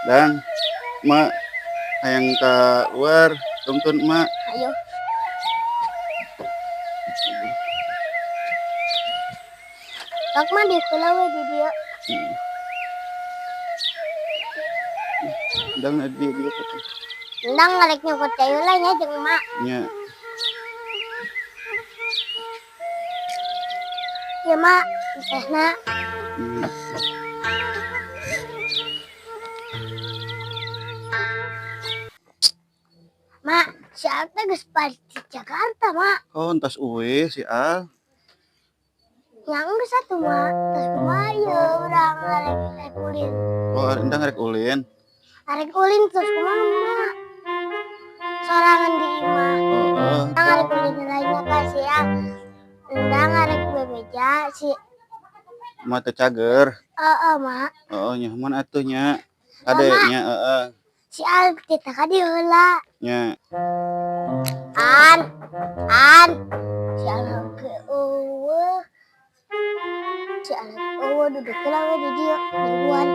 Dang, Mak, hayang ka luar, tuntun Mak. Ayo. Kak mah di heula we di dieu. Dang di dieu teh. Endang ngarek nyokot cai heula nya jeung emak. Nya. Ya mak, tehna. Mak, si Al teh geus balik di Jakarta, mak. Oh, entas uwe si Al. Yang geus atuh, mak. Terus kumaha ieu urang arek rek ulin. Oh, endang rek ulin. Arek ulin terus kumaha, mak? Sorangan di imah. Heeh. Endang arek ulin lainnya ka si Al. Endang arek bebeja si Mak teh cager. Heeh, mak. Heeh, nyaman atuh nya. Ade nya, heeh. Si Al kita ka dieu heula. Nya. An, an, si Al ke eueuh. Si Al eueuh duduk heula we di dieu mingguan.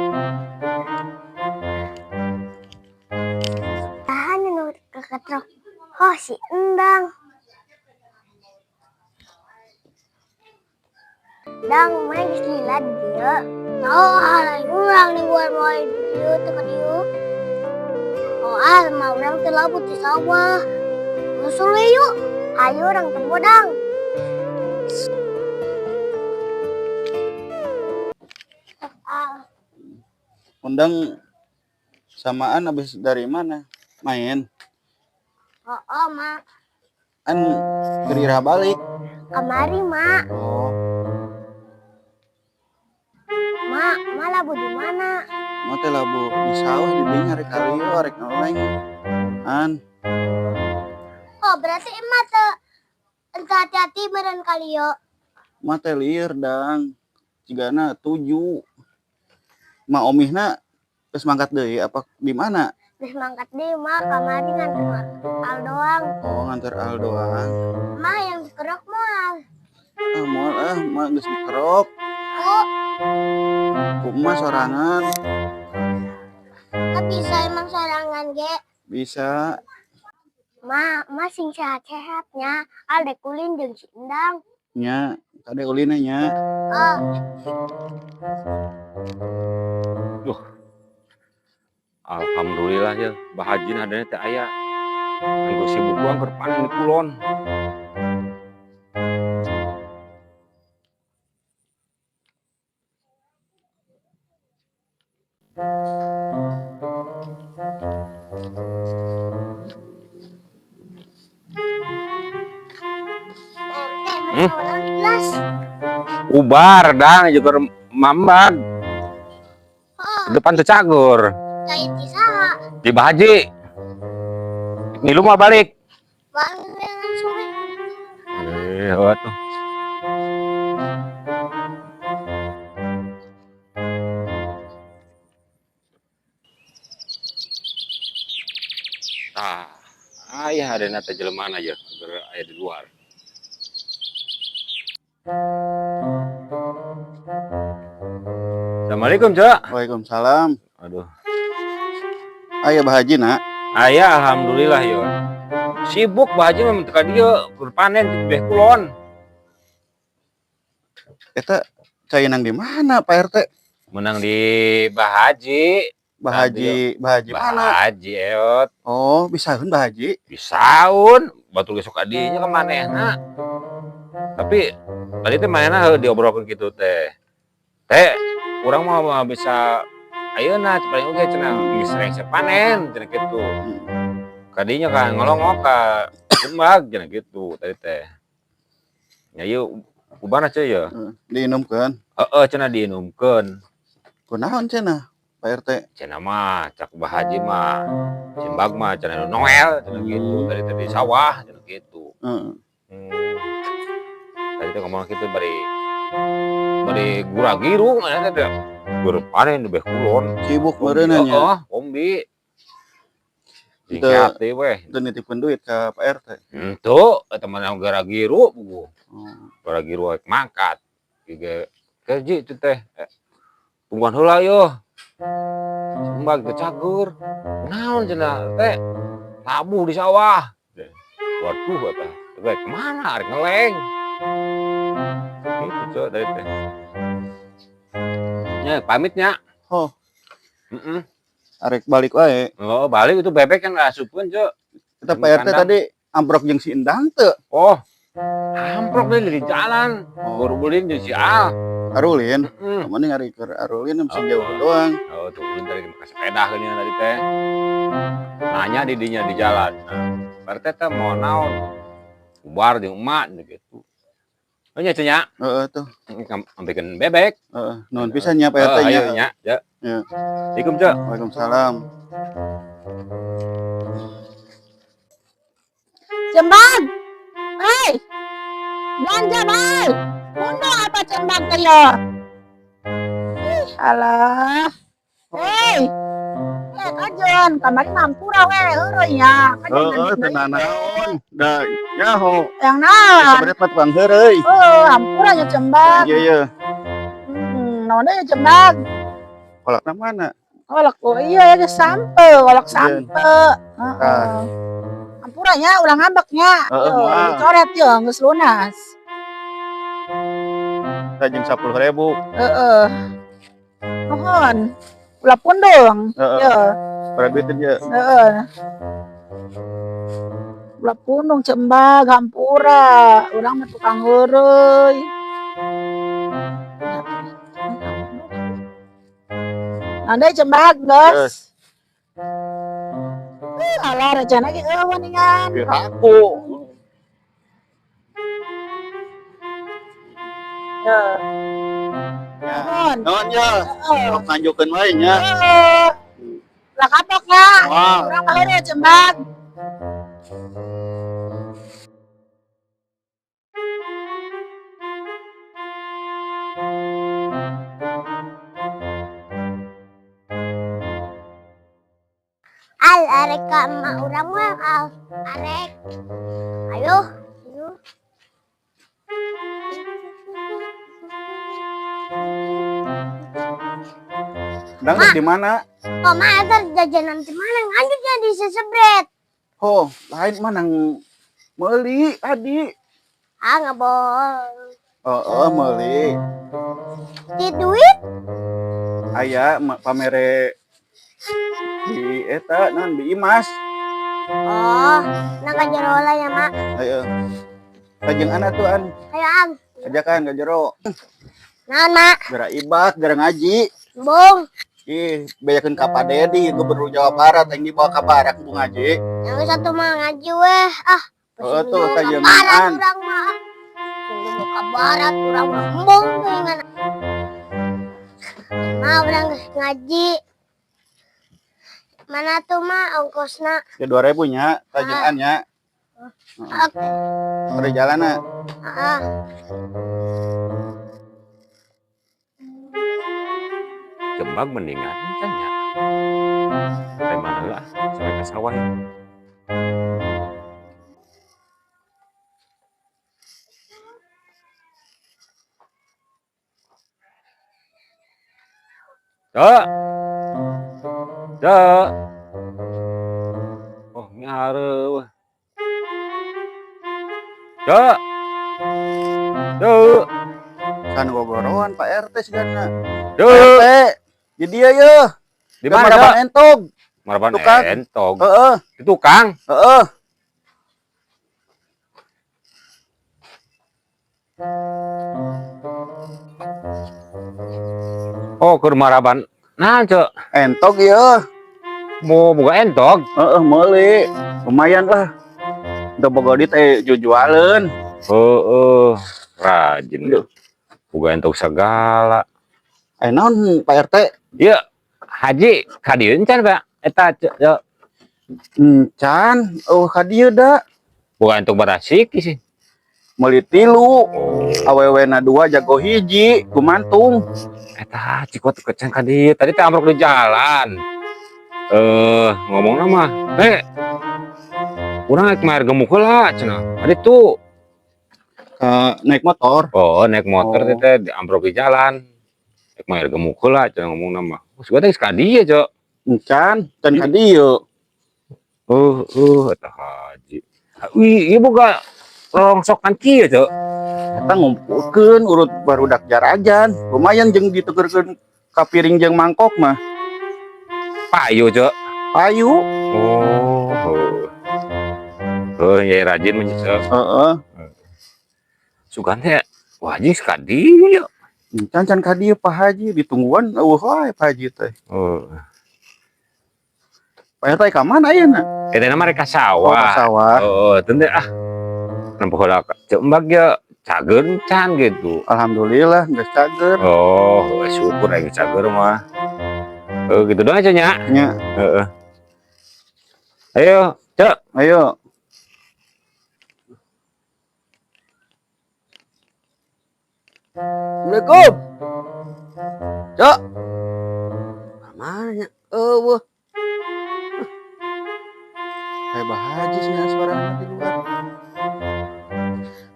Tahan nu keketrok. Oh, si Endang. Dang, mana geus lila di dieu. Oh, lain urang ningguan moal di dieu teu ka dieu. Oh, ah, mah urang teh labut di sawah. Nyusul we yuk. Ayo urang temu dang. Ah. Undang samaan habis dari mana? Main. Oh, oh, mak. An gerira balik. Kamari, mak. Oh. Mak, mak labu di mana? Mak teh labu di sawah di dinya rek kalieu rek noleng. An. Oh, berarti emak teh entah hati-hati meureun kalieu. Mak teh lieur dang. Cigana 7. Mak omihna geus mangkat deui apa di mana? Geus mangkat deui mak, kamari nganter Al doang. Oh, nganter Al doang. Mak yang dikerok moal. Ah, moal ah, mak geus dikerok. Ku. Ku emak sorangan. Kok bisa emang sorangan ge? Bisa. Mak, mak sing sehat-sehatnya. Al dek ulin jeung si Endang. Nya, kade ulinna nya. Oh. Duh. Alhamdulillah ya, Bah Haji adanya teh aya. Anggo sibuk doang keur panen di kulon. Ubar dang juga mambag. Oh. Depan teh cagur. Cai ti saha? Di Bah Haji. Ngilu mah balik. Balik langsung we. Atuh. Tah, aya adena teh jelema aja, aya di luar. Assalamualaikum, Cak. Waalaikumsalam. Aduh. Aya Bah Haji, nak? Aya, alhamdulillah yo. Sibuk Bah Haji mah teu ka dieu, keur panen di beh kulon. Eta cai nang di mana, Pak RT? Menang di Bah Haji. Bah Haji, Bah Haji Bah mana? Haji eot. Oh, bisaeun Bah Haji? Bisaeun, batur ge sok adinya ka manehna. Tapi tadi teh manehna heuh diobrolkeun kitu teh. Teh, urang mah bisa ayeuna paling oge cenah geus rengse panen cenah kitu. Kadinya kan ngolongok ka Sumbag cenah kitu tadi teh. Nya ieu ubana ceu ye. Heeh, diinumkeun. Heeh, cenah diinumkeun. Kunaon cenah, Pak RT? Cenah mah cak Bah Haji mah Simbag mah cenah Noel cenah kitu tadi teh di sawah cenah kitu. Heeh. Tadi teh ngomong kitu bari bari gura-giru mana teh keur panen di beh kulon. Sibuk meureun nya. Heeh, kombi. Teu Singkat deui weh. Teu nitipkeun duit ka Pak RT. Henteu, eta mah gara-giru buku. Oh. Gara-giru rek mangkat. Ge kerji itu teh. Tungguan heula yeuh. Mbak teu cager. Naon cenah teh? Labuh di sawah. Waduh eta. Teh kemana arek ngeleng. Gitu cok tadi teh. Nya pamit nya. Oh. Heeh. Arek balik wae. Oh, balik itu bebek kan asupkeun cok. Kita Pak RT Kandang. Tadi amprok jeung si Endang teu? Oh. Amprok deh di jalan. Oh. Baru beliin jeung si Al. Arulin. Heeh. Mending ari keur Arulin masih Oh. jauh doang. Oh, tuh ulin tadi pakai sepeda kan ya tadi teh. Nanya di dinya di jalan. Nah, Pak RT teh mau naon? Bubar jeung emak gitu. Oh nya cenah. Heeh tuh. Ambilkeun bebek. Heeh, nuhun pisan nya Pak RT Oh, nya. ayo nya. Ya. Ya. Assalamualaikum, Cok. Waalaikumsalam. Jembang! Hei! Belanja, Bang! Mundo apa jembang kayo? Ih, alah. Hei! Eh, kajon, kamari mampura we, heureuy nya. Kajon Heeh, lanjut teu deui. nanaon. Da nyaho. Yang naon? Sebenarnya mah tukang heureuy. Oh, hampura nya jembang. Iya iya. Naon deui jembang? Kolak na mana? Kolak, oh iya ya sampe, kolak sampe. Heeh. Tah. Hampura nya ulah ngambek nya. Heeh, Yo, moal. dicoret yo geus lunas. Tah jeung 10.000. Heeh. Nuhun. Ulah pundung. Heeh. Yo, Para duit dia. Heeh. Ulah pundung cembag hampura. Urang mah tukang heureuy. Nah, deui cembag geus. Geus. Eh, alah rencana ge eueuh ningan. Piraku. Yo. Ya. Nuhun. Nuhun ya. Heeh. Sok nganjukeun wae nya. Heeh. Ulah kapok nya. Moal. Urang mah heureuy cembag. Al, arek ka emak urang mah al. Arek. Ayo. Ayo. Dang rek di mana? Oh, ma, eta jajanan di mana? Nganjutnya di sesebret. Oh, lain mah nang meuli tadi. Ah, nggak bohong. Oh, meuli. Di duit? Aya pamere di eta naon di Imas. Oh, nah ka jero lah ya, Mak. Ayo. Kajeng anak tuh an. Ayo, Ang. Ajakan ka jero. Naon, Mak? Geura ibak, geura ngaji. Bung. Ih, bejakeun ka Pak Dedi, Gubernur Jawa Barat yang dibawa ka barak bu ngaji. Yang satu mah ngaji weh. Ah, Oh, tuh, pusing ka kajeun barat an. urang mah. Pusing ka barat urang mah embung teuingan. Ma, urang geus ngaji. Mana tuh, Ma, ongkosna? Ya 2000 nya, kajeun nya. Oke. Pada jalan na. Ah. Jembang mendingan kan nya. Sampai mana lah, sampai ke sawah ya. Cok. Cok. Oh, ngareuh. Cok. Cok. Kan gogoroan Pak RT sigana. Cok. RT. Di dia ye. Di mana, Maraban Cok? Entog. Maraban Tukang. Entog. Heeh, Di tukang. Heeh. Oh, keur maraban. Nah, Cok. Entog ye. Mau buka entog. Heeh, meuli. Lumayan lah. Untuk boga duit jujualeun. Heeh, rajin. Aduh. Buka entog segala. Eh naon Pak RT? Iya, Haji ka dieu encan, Pak. Eta Cok. Cok. Encan, oh ka dieu da. Buka entog barasik sih. Meuli tilu. Oh, Awewena dua jago hiji, gumantung. Eta cikot kecan ka dieu. Tadi teh amrok di jalan. Eh, ngomongna mah, "Teh, urang rek mayar gemuk heula cenah." Tadi tuh Naik motor. Oh, naik motor Oh. teh teh ambrok di jalan. Rek mayar gemuk heula cenah ngomongna mah. Oh, sugan teh geus ka dieu, Cok. Encan, can ka dieu. Eta haji. Wih, ieu boga rongsokan kieu, Ceu. Eta ngumpulkeun urut barudak jarajan. Lumayan jeung ditukerkeun ka piring jeung mangkok mah. Payu, Ceu. Payu. Oh. Oh, ya rajin mah, Ceu. Heeh. Sugan teh wah haji ka dieu. Encan can ka dieu Pak Haji ditungguan eueuh wae Pak Haji teh. Oh. Pak RT ka mana ayeuna? Eta mah rek ka Oh, ka sawah. sawah. Oh, teu ah. Nempo heula ka Ceu Embag ge cager can gitu. Alhamdulillah geus cager. Oh, syukur aing cager mah. Gitu doang aja nya. Nya, Heeh. Ayo, Ceu. ayo. Assalamualaikum. Cok. Mana nya? Eueuh. Kayak Bah Haji sih suara di luar.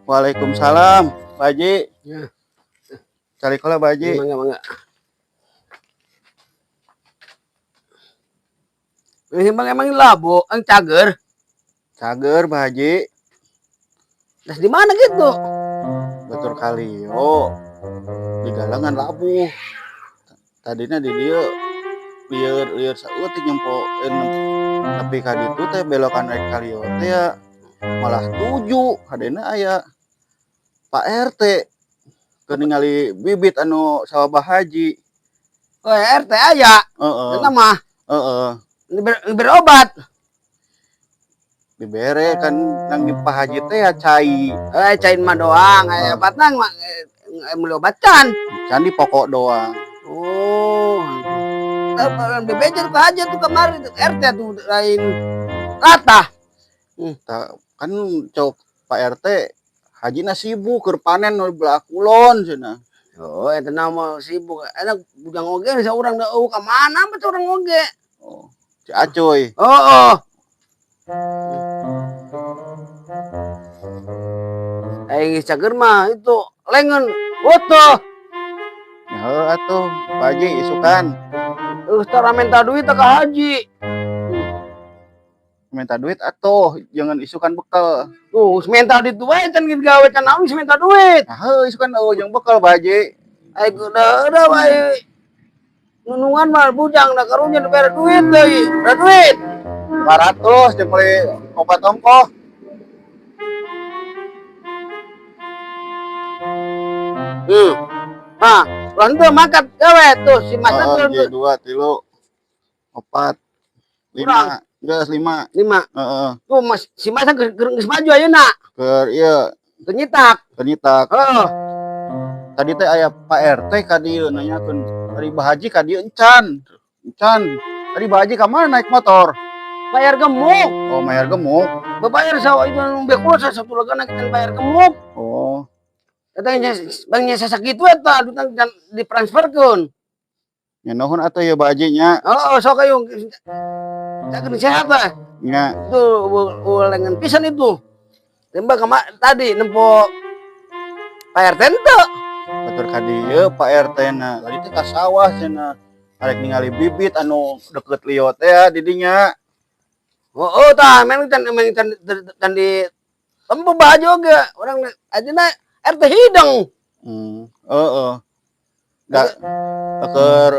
Waalaikumsalam, Pak Haji. Ya. Cari kola Pak Haji. Mangga mangga. Ini bang emang labo, ang cager. Cager Pak Haji. Das di mana gitu? Batur kali. Oh. Di galangan labuh. Tadinya di dieu lieur lieur saeutik nyempo tapi ka ditu teh belokan rek kalio teh ya malah tuju hadena aya Pak RT keur ningali bibit anu sawah Bah Haji. Oh, RT aya. Heeh. Eta mah Heeh. Berobat. Dibere kan nang Pak Haji teh ya cai. Eh, cain mah doang, eh, obat nang mah beli obat can. Can di pokok doang. Oh. Bebejer Pak Haji tuh kemarin RT tuh lain rata. Ta, kan cok Pak RT Haji na sibuk keur panen nu belah kulon cenah. Oh, eta nama sibuk. Enak bujang oge saurang da eueuh ka mana mah urang oge. Oh, si Acoy. Oh, oh. Aing geus cager mah itu lengan utuh. Ya heuh atuh, Pak Haji isukan. Geus tara minta duit ka haji. Minta duit atuh, jangan isukan bekal. Tuh, minta duit wae can geus gawe can naon geus minta duit. Nah, heuh isukan eueuh jeung bekal Pak Haji. Aing udah wae. Nunungan mah bujang da karunya dibere duit deui. Bere duit. 500 jeung meuli obat ongkoh. Nah, ulah henteu mangkat gawe tuh si Mas Heeh, tuh. 2 3 4 5. Geus 5. 5. Heeh. Tuh Mas si Mas geus maju ayeuna. Keur ieu Keur nyitak. keur nyitak. Heeh. Tadi teh aya Pak RT ka dieu nanyakeun ari Bah Haji ka dieu encan. Encan. Tadi Bah Haji ka mana naik motor? Bayar gemuk. Oh, bayar gemuk. Babayar sawah itu anu bekulot satu lagana kita bayar gemuk. Oh. Eta nya bang nya sasakitu eta duitna dan ditransferkeun. Nya nuhun atuh ya Bah Haji nya. Oh, sok ayo. Cager sehat lah. Nya. Itu ulengan pisan itu. Tembak kama tadi nempo Pak RT henteu. Batur ka dieu Pak RT na. Tadi teh ka sawah cenah. Arek ningali bibit anu deket lieu teh ya di dinya. Oh, oh tah men can men can can di tempo baju oge. Urang ajeuna RT hidung. Heeh. Da keur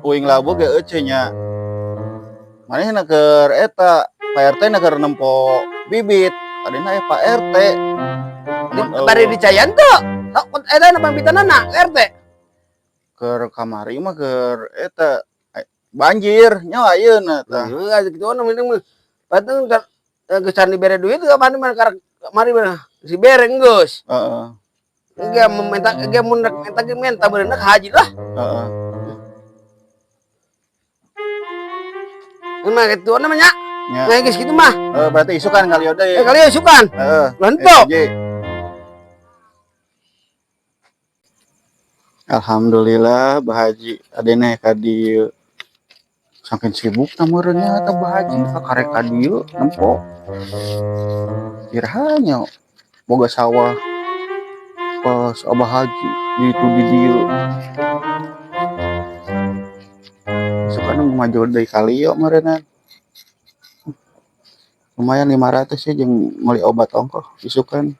uing labu ge euceu nya. Manehna keur eta Pak RT na keur nempo bibit. Tadina aya Pak RT. Bari dicayan teu. Sok eta na pangpitanana RT. Keur kamari mah keur eta banjir nya ayeuna tah. Heeh, kitu mah mending mah. Patung geus can dibere duit ka mari mah karek mari mah si bere geus. Heeh. Ge minta ge mun rek minta ge minta beureuh haji lah. Heeh. Emang kitu namanya. Nya. Nah, geus kitu mah. Heeh, berarti isukan kali deui. Eh, kali isukan. Heeh. Lentok. Alhamdulillah Bah Haji adene ka dieu. Saking sibuk ta meureun nya eta Bah Haji kakarek ka dieu nempo. Iraha nya boga sawah pas Abah Haji di itu di dieu. Isukan maju deui kali yo meureunna. Lumayan 500 sih jeung meuli obat ongkoh isukan.